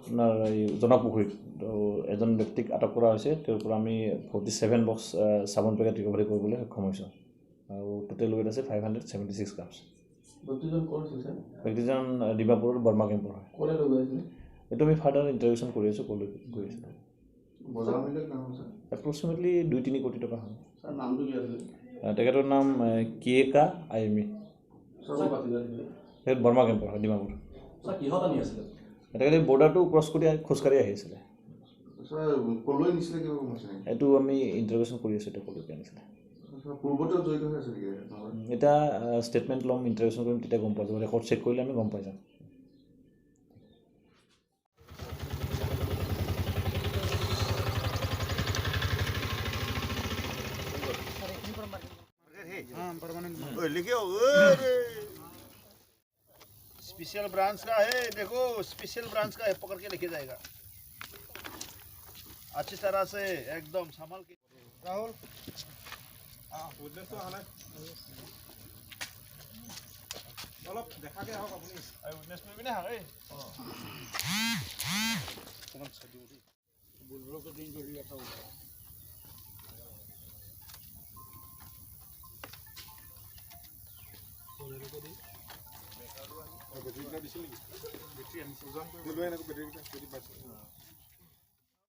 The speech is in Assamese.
আপোনাৰ এই জনকপুখুৰীত এজন ব্যক্তিক আটক কৰা হৈছে। তেওঁৰ পৰা আমি 47 বক্স চাবোন পেকেট ৰিকভাৰী কৰিবলৈ সক্ষম হৈছোঁ আৰু টোটেল ৱেইট আছে 576 গ্ৰামছ। ব্যক্তিজন ডিমাপুৰৰ বৰ্মা কেম্পৰ হয়। এইটো আমি ফাৰ্ডাৰ ইণ্টাৰভিউশ্যন কৰি আছোঁ, ক'লৈ গৈ আছিলোঁ। এপ্ৰক্সিমেটলি 2-3 কোটি টকা হয়। তেখেতৰ নাম কিয়েকা I M E, তেখেত বৰ্মা কেম্পৰ হয়, ডিমাপুৰ। তেখেতে বৰ্ডাৰটো ক্ৰছ কৰি খোজকাঢ়ি আহি আছিলে। এইটো আমি ইণ্টাৰভিউশ্যন কৰি আছোঁ, এতিয়া ক'লৈকে আনিছিলে। এতিয়া ষ্টেটমেণ্ট ল'ম, ইণ্টাৰভিউশ্যন কৰিম, তেতিয়া গম পোৱা যাব। ৰেকৰ্ড চেক কৰিলে আমি গম পাই যাম। स्पेशल ब्रांच का है, देखो स्पेशल ब्रांच का है, पकड़ के लेके जाएगा अच्छी तरह से, एकदम संभाल के। राहुल অলপ দেখাকে আহক আপুনি। উইটনেছ কৰিবি নে? হাৰে অকণমান চাই দিব দেই। বুলবুলকে দিন ধৰি এটা বেটেৰীকেইটা দিছিল নেকি? বেটেৰী আনিছে, বেটেৰীকেইটা যদি পাইছে।